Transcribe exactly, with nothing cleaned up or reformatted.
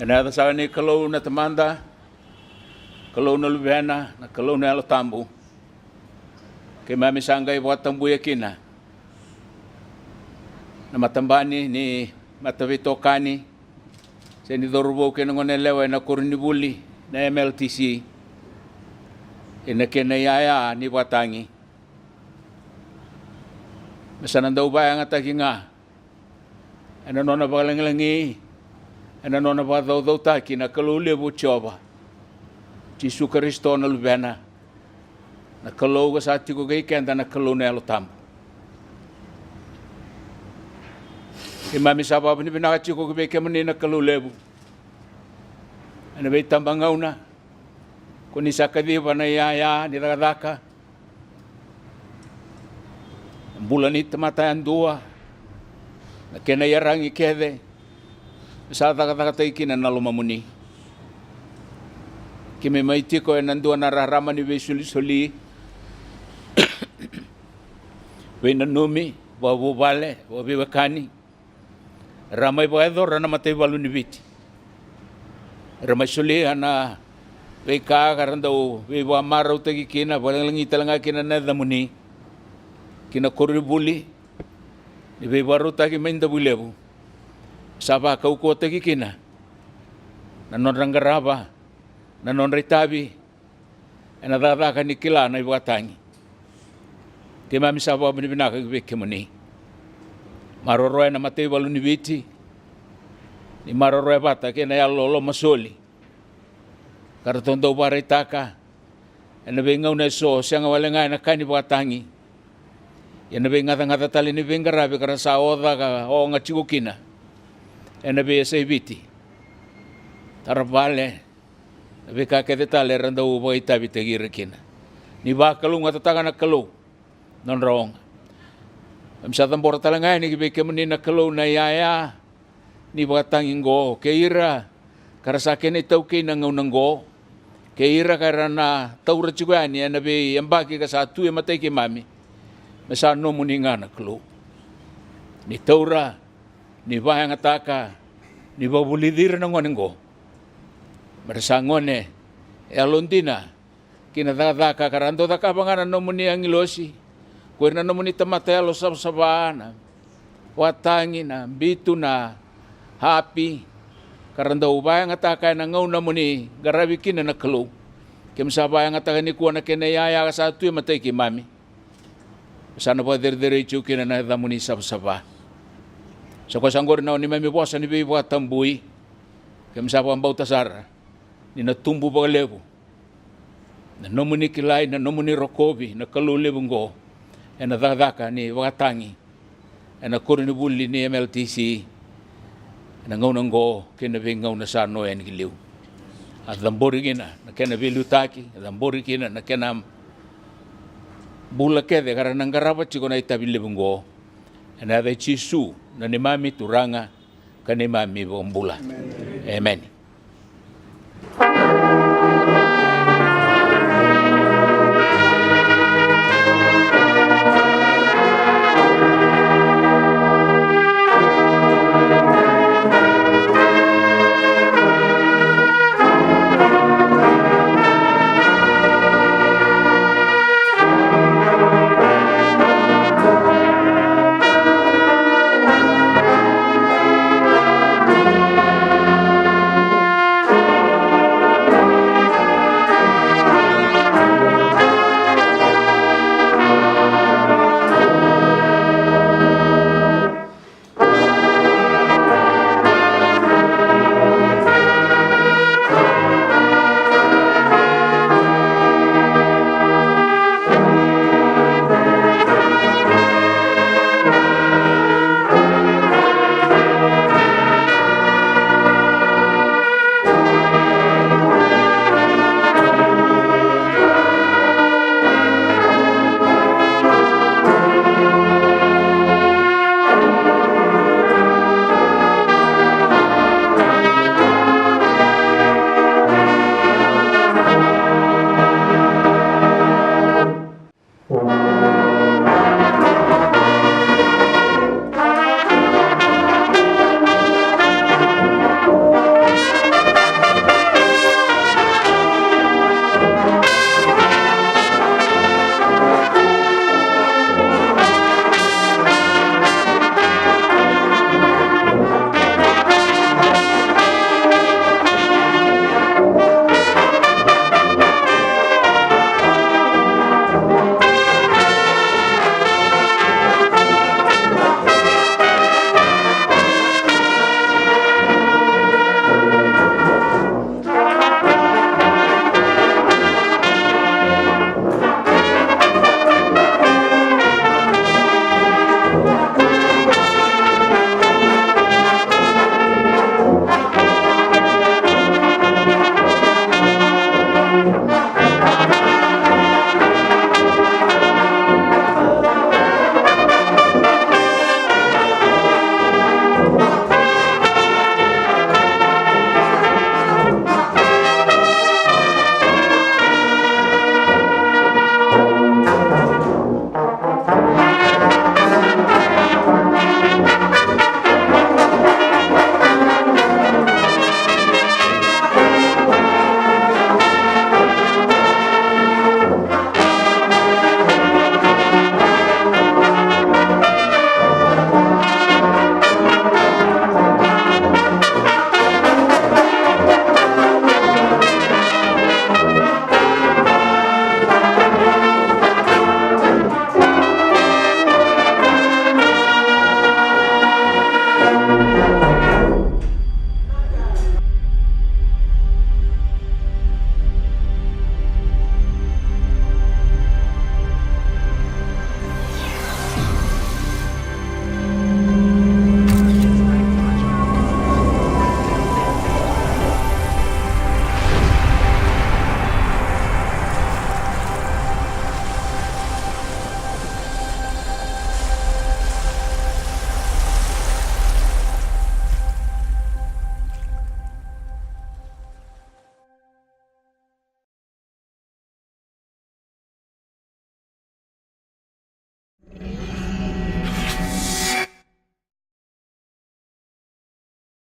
Ena yaca saka ni Kalou na Tamada, Kalou na Luvena, na Kalou na Yalo Tabu. Keimami sa qai vakatabuya kina na matabani ni mataveitokani se ni cauravou kei na goneyalewa ena koronivuli na M L T C, ena kena iyaya ni vakatagi. Me sa na dau vakayagataki ga ena nona vakalagilagi, ena nona vakacaucautaki na Kalou levu o Jiova, Jisu Karisito na Luvena, na Kalou ka sa tiko kei keda, na Kalou na Yalo Tabu. Keimami sa vakavinavinaka tiko ki vei kemuni na Kalou levu ena veitabagauna ko ni sa kaciva na iyaya ni cakacaka, na bula ni tamata yadua, na kena iyaragi kece, me sa cakacakataki kina na lomamuni. Keimami mai tiko ena dua na rarama ni veisolisoli, veinanumi, vakavuvale, vakaveiwekani, ra mai vakayacora na mataivalu ni Viti. Ra mai solia na veika ka ra dau veivakamarautaki kina, vakalagilagi tale ga kina na yacamuni ki na koronivuli ni veivakarautaki mai Davuilevu. Sa vakaukauwataki kina na nodra qarava, na nodra itavi, ena cakacaka ni kila na ivakatagi. Keimami sa vakavinavinaka ki vei kemuni. Maroroya na mataivalu ni Viti, ni maroroya vata kei na yalo lomasoli ka ratou dau vakaraitaka ena veigauna eso, sega wale ga ena ka ni vakatagi, ia na veigacagaca tale ni veiqaravi ka ra sa oca ka oga tiko kina ena veiyasai Viti, tara vale, na veika kece tale era dau vakaitavitaki ira kina. Ni vakalougatataka na Kalou na nodra oga. Keimami sa cabora tale ga yani ki vei kemuni na Kalou na iyaya ni vakatagi oqo kei ira ka ra sa kena itaukei na gauna oqo, kei ira ka ra na taura tiko yani ena veiyabaki ka sa tu e matai keimami. Me sa nomuni ga na Kalou ni taura, ni vakayagataka, ni vakavulici ira na gone oqo me ra sa gone yalodina ki na cakacaka ka ra dau cakava ga na nomuni agilosi, ko ira na nomuni tamata yalo savasava, na vakatagi, na bitu, na hapi, ka ra dau vakayagataka ena gauna mo ni qaravi kina na Kalou. Keimami sa vakayagataka nikua na kena iyaya ka sa tu e matai keimami. Sa na vakacerecerei tiko kina na yacamuni savasava. Sa koya sa oqori na neimami vosa ni veivakatabui. Keimami sa vakabauta sara ni na tubu vakalevu Na nomuni kilai, na nomuni rokovi na Kalou levu oqo ena cakacaka ni vakatagi ena koronivuli ni M L T C ena gauna oqo kei na veigauna sa no yani ki liu. A cabori kina na kena veiliutaki, a cabori kina na kena bula kece ka ra na qarava tiko na itavi levu oqo. Ena yaca i Jisu na neimami Turaga ka neimami iVakabula. Emeni.